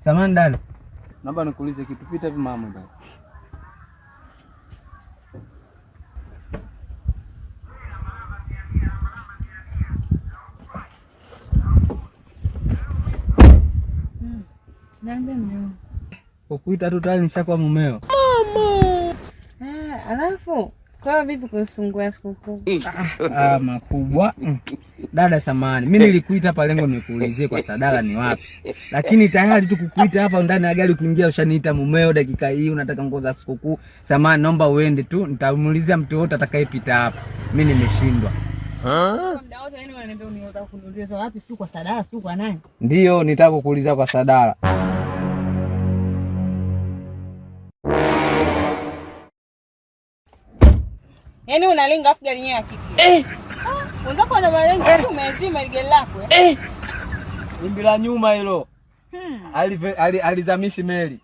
Samahani dada, naomba nikuulize kitu. Pita hivi mama dada. Niambie mume wangu. Kukuita tu tayari nishakuwa mumeo. Mama. Ah, alafu kwa vipi kuhusu nguo ya sikukuu? Ah, makubwa. Dada samahani, mimi nilikuita hapa lengo nikuulizie kwa Sadala ni wapi, lakini tayari tu kukuita hapa ndani ya gari kuingia ushaniita mumeo. Dakika hii unataka nguo za sikukuu. Samahani, naomba uende tu, nitamuulizia mtu yote atakayepita hapa. Mimi nimeshindwa. Ndio, nitaka kukuuliza kwa Sadala. Yaani unalenga afu gari yenyewe ya kike. Eh. Wenzako wana malengo tu umezima ile gari lako eh. Eh. Wimbi la nyuma hilo. Alizamishi meli.